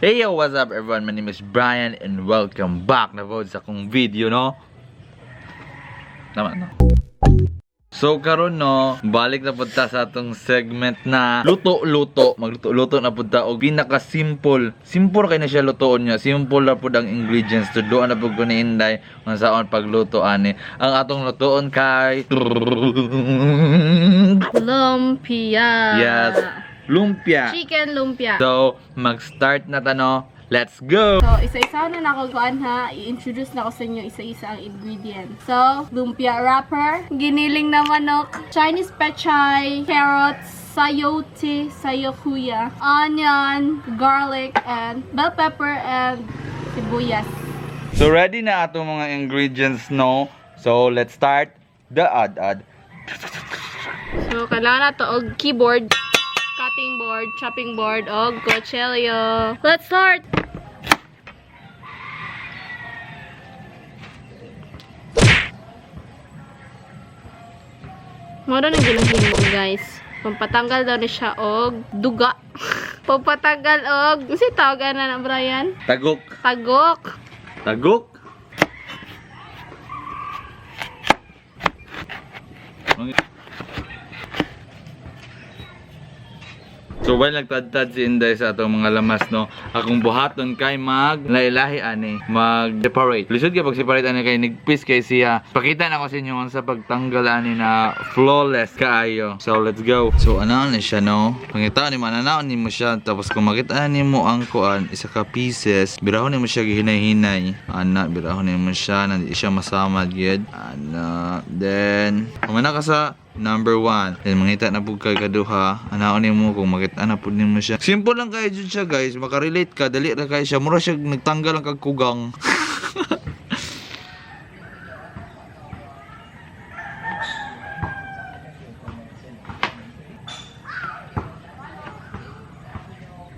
Hey yo, what's up everyone? My name is Brian and welcome back na po sa akong video, no? Tama, no? So karon, no, balik na pud ta sa atong segment na luto-luto. Magluto-luto na pud ta og pinaka simple. Simple kay na siya lutoon niya. Simple ra pud ang ingredients. Tudloan na pud ko ni Inday kung saon pagluto ani. Ang atong lutoon kay Lumpia. Yes, lumpia. Chicken lumpia. So, mag-start na ta, no. Let's go. So, isa-isa na nako kuan ha. I-introduce na ko sa inyo isa-isa ang ingredients. So, lumpia wrapper, giniling na manok, Chinese pechay, carrots, sayote, sayokuya, onion, garlic, and bell pepper, and sibuyas. So ready na atong mga ingredients, no? So let's start the ad-ad. So, kailangan na to og keyboard, cutting board, chopping board, og kutsilyo. Let's start! Mao nang ginahimo, guys. Pampatanggal daw ni siya og duga. Pampatanggal og, unsa tawag ana na, Brian? Tagok. Tagok. Tagok. So while nagtadtad si Inday sa atong mga lamas, no, akong buhaton kay mag lailahi ani, mag separate. Lisod kay pag separate ani kay nigpis kay siya. Pakita na ko sa inyo sa pagtanggal ani na flawless kaayo. So let's go. So ano ni siya, no? Pangita ni mananaon nimo siya, tapos kung makita nimo ang kuan isa ka pieces, birahon nimo siya gihinay-hinay. Ana, birahon nimo siya na di siya masamad gyud. Ana, then kumana ka sa number 1. Then mangita na pud kay kaduha. Anaon nimo kung makita na pud nimo siya. Simple lang kayo jud siya, guys. Makarelate ka, dali ra kayo siya. Mura siya nagtanggal ang kagkugang.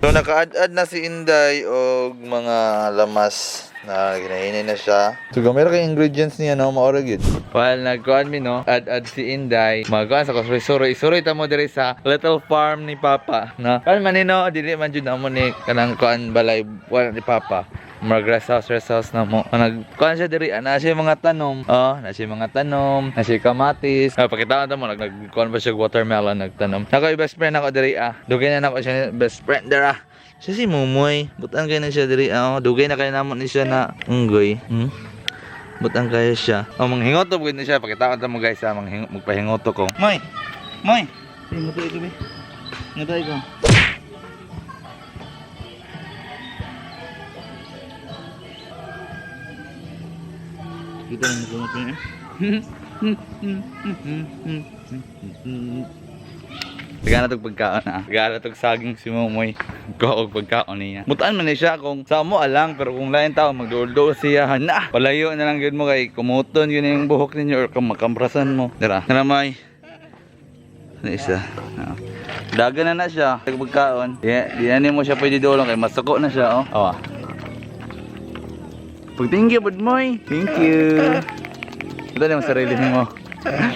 So naka-add-add na si Inday og mga lamas na ginahinay na siya. So gamay ra kay ingredients niya, no, maora gyud. While nagkuan mi, no, add-add si Inday, magkuan sa kusuroy, suroy ta mo diri sa little farm ni Papa, no. Kan man ni, no, dili man jud namo ni kanang kuan balay wala ni Papa. Mag rest house na mo. Nagkuan siya diri, ana siya mga tanom. Oh, na siya mga tanom, na siya kamatis. Ah, pakita ta mo nagkuan pa siya og watermelon nagtanom. Nako best friend ako diri ah. Dugay na nako siya best friend dira. Siya si Mumoy. Butan kayo na siya diri ah. Oh, dugay na kayo namo ni siya na unggoy. Butan kayo siya. Oh, manghingoto gud ni siya. Pakita ta mo guys ah, magpahingoto ko. Moy. Moy. Hingoto ikaw be. Hingoto ikaw. Kita na nagkumot niya. Tagana tog pagkaon ah. Tagana tog saging si Momoy. Ko og pagkaon niya. Mutaan man ni siya kung sa mo alang, pero kung lain tao magduol-duol siya na. Palayo na lang gyud mo kay kumuton yun yung buhok ninyo or kung makamprasan mo. Dira. Tara may. Na isa. Ah. Daga na na siya tag pagkaon. Yeah, di na nimo siya pwede duolon kay masuko na siya oh. Oh. Pag thank you bud moy. Thank you. Ito na yung sarili mo.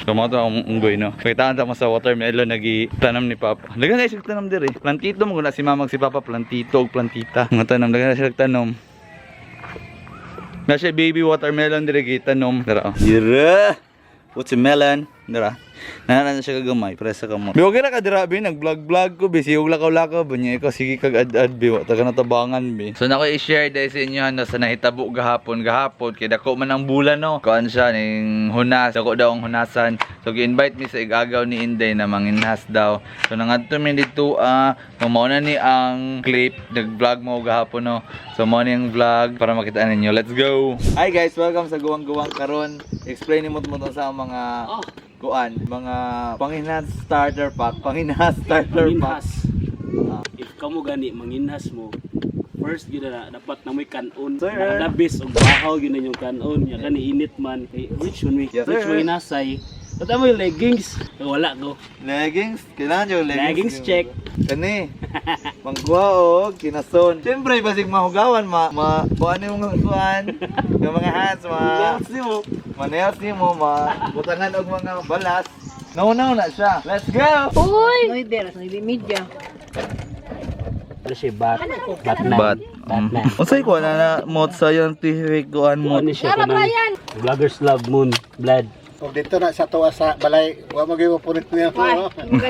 Kumato akong unggoy, no? Pakitaan ta mo sa watermelon nagi tanam ni Papa. Dagan na siya tanom diri. Plantito mo na si Mama ug si Papa plantito og plantita. Mga tanom dagan na siya tanom. Na siya baby watermelon diri gitanom. Dara. Oh. Dira. Watermelon. Dara. Nana na siya kagamay, presa ka mo. Bi okay ra ka dira bi, nag-vlog-vlog ko bi, siyog lakaw-lakaw ba niya ikaw sige kag ad-ad bi, wa ta ka natabangan bi. So nako i-share dahil sa inyo ano sa nahitabo gahapon gahapon kay dako man ang bulan, no. Kuan siya ning hunas, dako daw ang hunasan. So gi-invite mi sa igagaw ni Inday na manginhas daw. So nangadto mi dito ah, so mao na ni ang clip, nag-vlog mo gahapon, no. So mao ni ang vlog para makita ninyo. Let's go. Hi guys, welcome sa Guwang-Guwang karon. Explain nimo mo sa mga kuan, mga panginhas starter pack, panginhas starter pack. Manginhas. If kamo gani manginhas mo, first gyud na dapat na mo'y kanon. Sir. Nakadabis og bahaw gyud na inyong kanon. Nya kani init man kay rich man mi. Yes, Rich sir. manginhasay. But mo yung leggings? Wala ko. Leggings, kailangan yung leggings. Leggings check. Kani. Mangkuha og kinason. Siyempre basig mahugawan ma ma kuan yung mga kuan, yung mga hands ma Nails nimo. ma nails nimo ma butangan og mga balas. No no na siya. Let's go. Uy! 9, alas 9:30. Ano siya, bat? Batman. Bat. Batman. Unsay ko na na mot scientific kuan mo. Ano siya kanang Vloggers Love Moon Blood. Og dito na sa tuwa sa balay, wa mo gyud mapunit niya.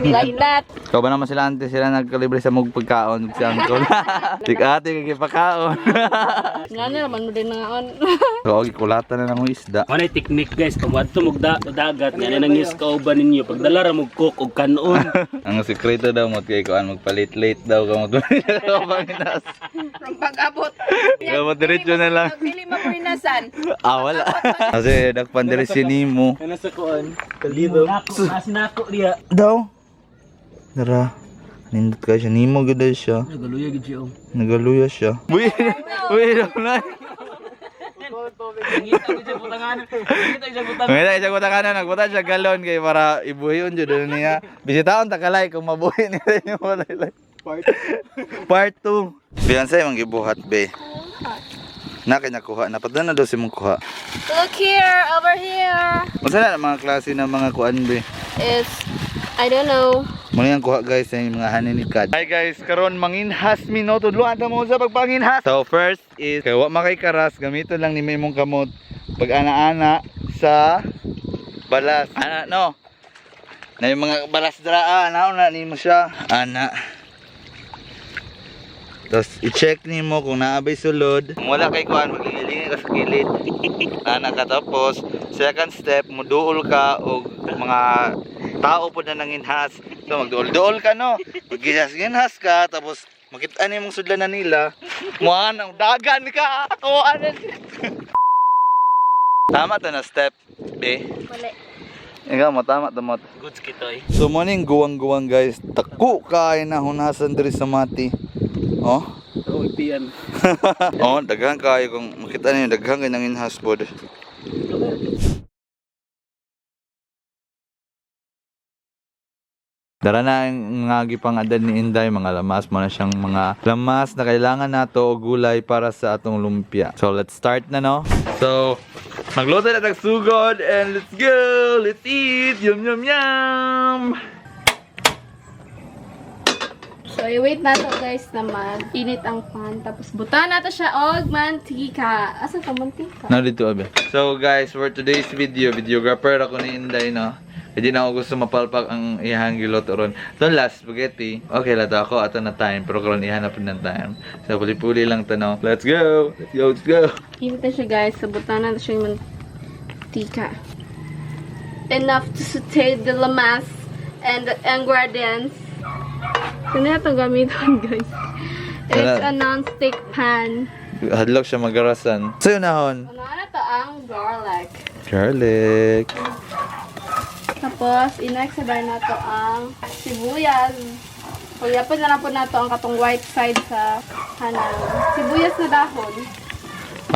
Like that. Ikaw ba naman sila ante sila nagkalibre sa mong pagkaon si uncle. Tik ate kay pagkaon. Nga na naman mo din nga on. So, gikulatan na ng isda. Wala technique, guys, pag wadto mo dagat nga nang is kauban ninyo pagdala ra mo cook og kanon. Ang sekreto daw mo kay kuan magpalit-late daw ka mo. Panginas. From pag-abot. Ikaw diretso na lang. Pili mo purinasan. Ah, wala. Kasi nagpandiri si Nemo. Kana sa kuan, kalido. Nako diya. Daw. Dara. Nindot kayo siya. Nemo gud siya. Nagaluya gid siya. Nagaluya siya. Uy, uy, na. Ngita gid siya butangan. Ngita siya butangan. Ngayon siya buta na, nagbuta siya galon kay para ibuhion jud na niya. Bisitaon ta kalay kung mabuhi niya rin yung walay. Part 2. Fiancé man gibuhat be. Na kay nakuha na padala na daw si mong kuha. Look here, over here. Unsa na ang mga klase ng mga kuan be? It's, I don't know. Muna yung kuha, guys, sa mga haninikad. Hi guys, karon manginhas mi no, tudloan ta mo sa pagpanginhas. So first is kay wa makay karas, gamiton lang ni imong kamot pag ana-ana sa balas. Ana no. Na yung mga balas dra ah, naon na nimo siya. Ana. Tapos i-check nimo kung naa bay sulod. Kung wala kay kuan, maglilingi ka sa kilid. Ana ka tapos second step, muduol ka og mga tao po na nanginhas. So magduol-duol ka no. Pag ginhas ka tapos makita nimong sudlan na nila. Muan ang dagan ka. O ano. Tama to na step B. Mali. Ikaw mo tama to mo. Goods kitoy. So mo ning guwang-guwang, guys, tako kay na hunasan diri sa mati. Oh. Oh, ipian. Oh, daghan kayo kung makita niyo daghan kay nanginhas pod. Dara na ang nga gipangadan ni Inday mga lamas mo na siyang mga lamas na kailangan nato o gulay para sa atong lumpia. So let's start na no. So magluto na tag sugod and let's go. Let's eat. Yum yum yum. So, i-wait na to, guys, na mag-init ang pan. Tapos, butan nato siya og mantika. Asa ka mantika? Na dito abe. So guys, for today's video, videographer ako ni Inday no. Hindi na ako gusto mapalpak ang iyahang giluto ron. So last spaghetti. Okay lang to ako ato na time pero karon ihanap ng time. So puli-puli lang to no. Let's go. Let's go. Let's go. Init na siya, guys. So, butan nato siya yung mantika. Enough to saute the lamas and the ingredients. So, na itong gamiton, guys. It's a non-stick pan. Hadlok siya magarasan. Sa'yo na hon. Ano na to ang garlic. Garlic. Tapos, i-next sabay na to ang sibuyas. So, yapon na lang po na to ang katong white side sa hanan. Sibuyas na dahon.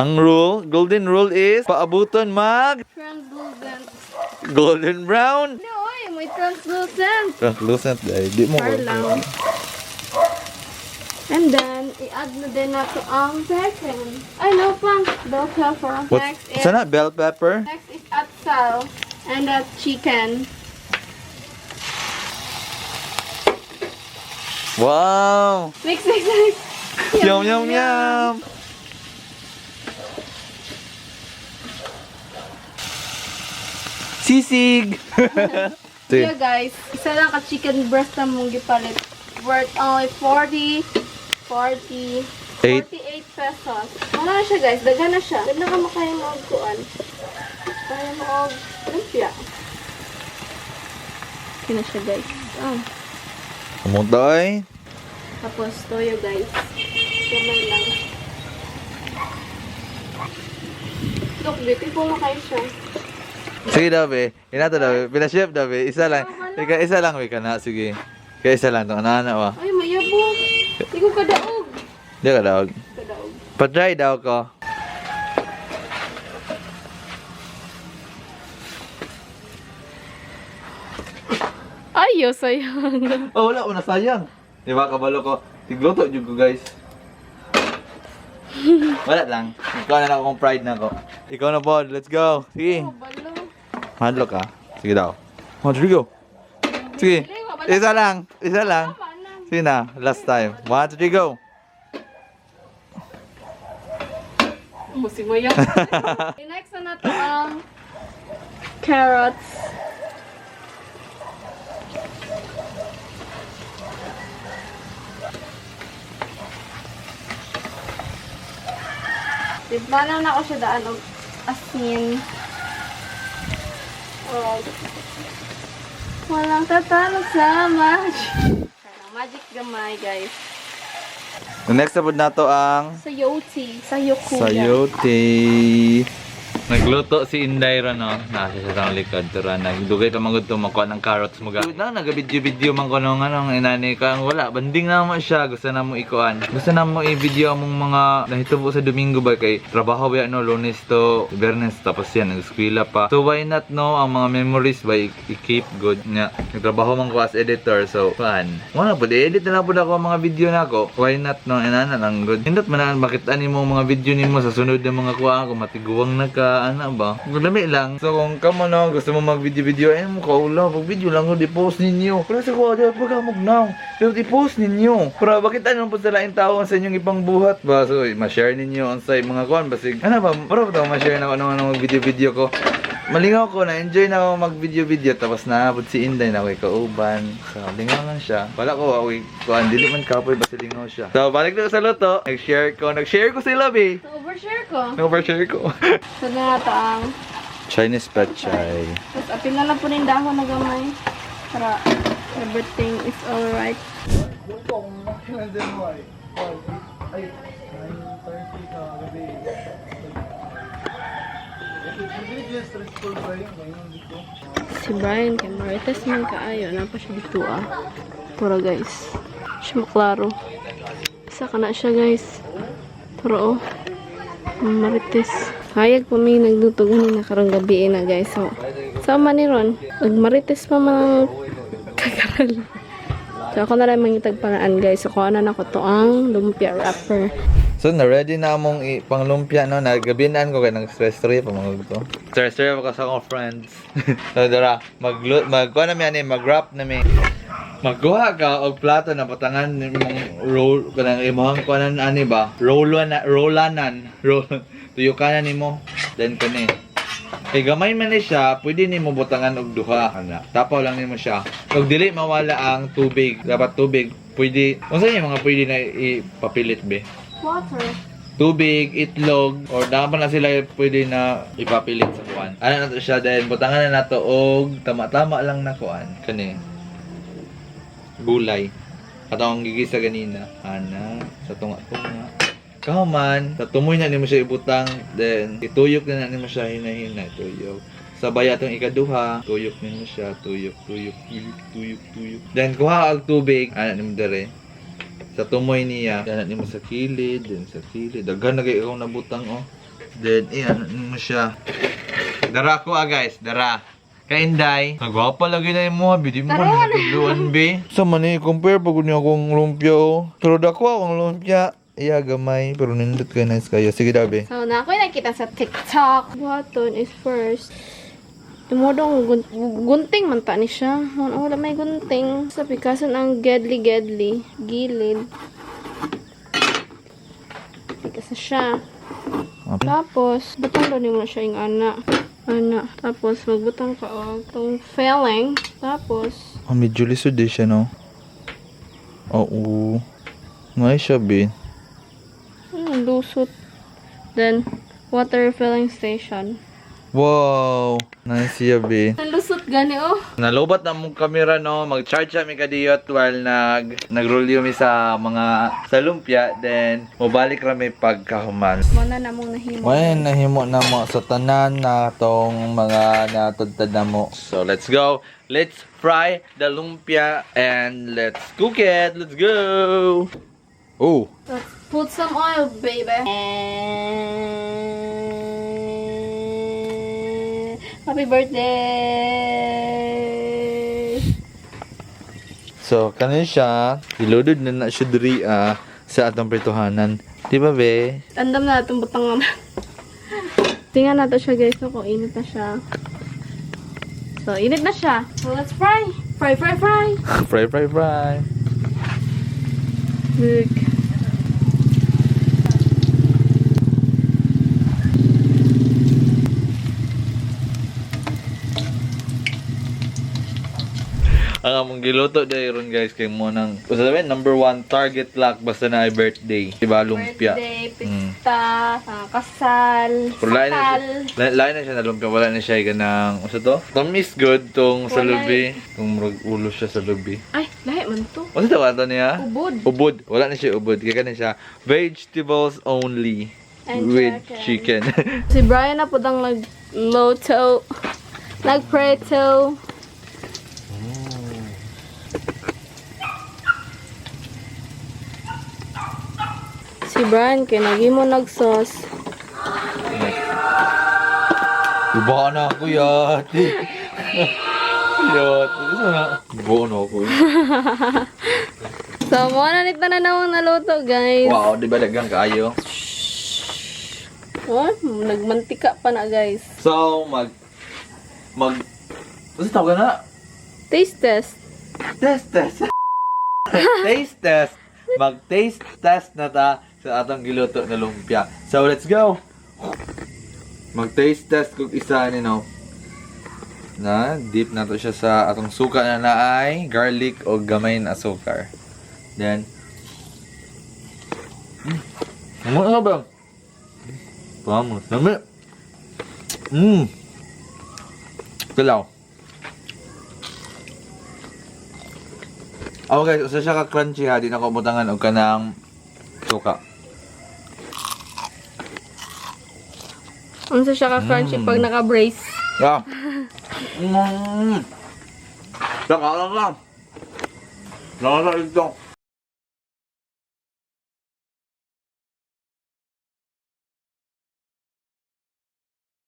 Ang rule, golden rule is paabuton mag Translucent. golden brown. Hindi, oy, may translucent. Translucent dahil di mo. Par lang. And then, i-add na din na to ang bacon. Ay, no pang. Bell pepper. What? Next is, Sana bell pepper? next is atsal and the chicken. Wow! Mix, mix, mix. Yum yum yum. Sisig. Yeah, guys, isa lang ka chicken breast na mong gipalit. Worth only 40, 40, Eight. 48 pesos. Wala na siya, guys. Daghan na siya. Daghan ka makaya mo og kuan. Kaya mo og lumpia. Okay na siya, guys. Ah. Pumunta ay. Tapos, toyo, guys. Gamay lang. Look, beautiful na kayo siya. Sige daw be. Inato daw be. Pila chef daw be. Isa lang. Ika isa lang be kana sige. Kaya isa lang tong ana wa. Ay, mayabong. Hindi ko kadaog. Di ka daw. Kadaog. Pa-try daw ko. Ay, sayang. Oh, wala una sayang. Di ba kabalo ko? Tigluto jud ko, guys. Wala lang. Ikaw na lang akong pride na ko. Ikaw na, Bod. Let's go. Sige. Balo. Hadlock ka. Sige daw. One, three, go. Sige. Isa lang. Isa lang. Sige na, last time. 1, 2, 3, go! Musimoy. Next na nato ang carrots. Diba na ako siya daan og asin. Oh. Walang tatalo sa magic. Magic gamay, guys. Next na po nato ang Sayote. Sayokuya. sayote. Nagluto si Inday ron, no? Nasa siya sa likod. Tara, nagdugay pa manggod to makuha ng carrots mo. Na, nagabidyo-video man ko nung anong inani ko. Ang wala, banding na mo siya. Gusto na mo ikuan. Gusto na mo i-video among mga nahitubo sa Domingo ba kay trabaho ba no, Lunes to Biyernes tapos yan nag-eskwela pa. So why not, no, ang mga memories ba i-keep good nga. Nagtrabaho man ko as editor, so fun. Wala po, i-edit na lang po ako ang mga video na ako. Why not, no, inana lang good. Hindot man na makita nimo ang mga video nimo sa sunod ng mga kuha kung matiguang na ka, ana ba? Lami lang. So kung kamo no, gusto mo mag-video-video, ay mo kaula, pag video lang ko di-post ninyo. Pero sa kuha, di pag now. Pero i-post ninyo. Para bakit ano po sa laing tao ang sa inyong ibang buhat ba? So ma-share ninyo ang sa mga kuan basig. Ano ba? Para ba ma-share na ako ano ano mag-video-video ko? Malingaw ko na enjoy na ako mag-video-video tapos naabot si Inday na ako'y kauban. So, lingaw lang siya. Wala ko ako'y kuan dili man kapoy basta lingaw siya. So, balik na ko sa luto. Nag-share ko sila, be. So, overshare ko. Nag-overshare ko. So, na nato ang Chinese pechay. Tapos, apil na lang po ng dahon na gamay. Para everything is alright. Ay, 9:30 sa gabi. Stressful ba yun? Ngayon dito. Si Brian kay Marites man kaayo. Na pa siya dito ah. Puro guys. Siya maklaro. Isa ka na siya, guys. Pero oh. Marites. Hayag pa may nagluto gani na karong gabi na, guys. So, sa man ni ron, ag Marites pa man kakaral. So ako na lang mangitag paraan, guys. So kuha na nako to ang lumpia wrapper. So, na-ready na among panglumpia, no? Nagabinan ko kay nag-stress trip, mga gusto. Stress trip ako sa akong friends. So, dara, mag, kuha na mi, ani, mag-wrap na mi. Magkuha ka og plato na patangan nimong roll kanang imong kuhanan ani ba? Rollanan, rollanan, roll. Tuyukanan nimo then kani. Kay gamay man ni siya, pwede nimo butangan og duha ana. Tapaw lang nimo siya. Og dili mawala ang tubig, dapat tubig pwede. Unsa yung mga pwede na ipapilit be? Water. Tubig, itlog, or dapat na sila pwede na ipapilit sa kuan. Ano na to siya then butangan na nato og tama-tama lang na kuan kani. Gulay. Katong gigisa ganina. Ana, sa tunga-tunga. Kahuman, sa tumoy na nimo siya ibutang, then ituyok na nimo siya hinahina, tuyok. Sabay atong ikaduha, tuyok nimo siya, tuyok, tuyok, tuyok, tuyok, tuyok. Then kuha og tubig, ana nimo dere sa tumoy niya, ana nimo sa kilid, then sa kilid. Daghan na kay akong nabutang oh. Then iyan nimo siya. Dara ko ah guys, dara. Kainday. Nagwapa lagi na imo, bi di mo na natudluan bi. Sa man eh, compare pag niya akong lumpia oh. Pero dako akong lumpia. Iya gamay, pero nindot kay nice kayo. Sige daw be. So, na ako'y nakita sa TikTok. Buhaton is first. Tumudong gunting man ta ni siya. Wala, wala may gunting. Sa pikasan ang gedli-gedli. Gilid. Pikas na siya. Tapos, butang daw nimo siya yung ana. Ana. Tapos, magbutang ka og tong filling. Tapos, Oh, medyo lisod eh siya no. Oo. Ngay siya be. Lusot. Then, water filling station. Wow! Nice siya be. Ang lusot gani oh. Nalobat na mong kamera no, mag-charge kami kadiyot while nagrolyo mi sa mga sa lumpia, then mobalik rami pagkahuman. Muna na mong nahimo. Well, nahimo na mo sa tanan na tong mga natudtad na mo. So let's go. Let's fry the lumpia and let's cook it. Let's go. Oh, Let's put some oil, baby. Happy birthday! So kanin siya, iludod na na siya diri ah, sa atong prituhanan. Di ba be? Andam na itong butang naman. Tingnan natin siya guys, so, kung init na siya. So, init na siya. So, let's fry! Fry, fry, fry! Fry, fry, fry. Look. Ang among giluto dahil ron guys kay mo nang usa sabi number one target lock basta na ay birthday. Diba lumpia. Birthday, pista, kasal, Pero lain na, sakal. lain na siya na lumpia, wala na siya ganang usa to. Tamis good tong sa Wala. lubi, tong murag ulo siya sa lubi. Ay, lahi man to. Unsa tawag to niya? Ubod. Ubod. Wala na siya ubod. Kaya na siya vegetables only And with chicken. chicken. Si Brian na po ang nagloto, nagpreto. Si Brian kay nagimo nag-sauce. Iba na ako yati. Yati. Isa na. Iba na ako. So, mo na nito na namang naluto, guys. Wow, di ba dagang kaayo? Oh, nagmantika pa na, guys. So, mag ano tawag na? Taste test. Test test. Taste test. Mag taste test na ta sa atong giluto na lumpia. So, let's go. Mag taste test kog isa ni no. Na dip na to siya sa atong suka na naay garlic o gamay na asukar. Then ano ba? Vamos, dami. Kalaw. Oh guys, usa siya ka crunchy ha, di na ko butangan og kanang suka. Unsa siya ka crunchy pag naka-brace. Yeah. Saka lang lang. Lang ito.